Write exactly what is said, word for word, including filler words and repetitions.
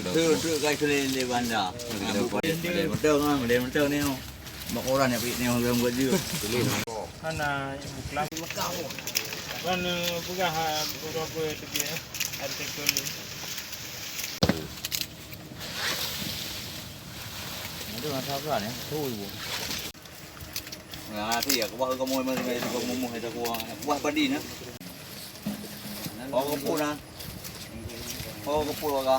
Truk-truk ka keuliling di banda. Model motor kan, model motor ni. Mak orang yang pergi ni orang buat dia. Hana buklam. Kan, eh, peugah, ha, beberapa tu dia, eh, artikel ni. Ada masalah ni, tu ibu. Nah, tu ya, kuah kamu memang kamu mau ada kuah. Kuah padi nah. Oh, kepun nah. Oh, kepun warga.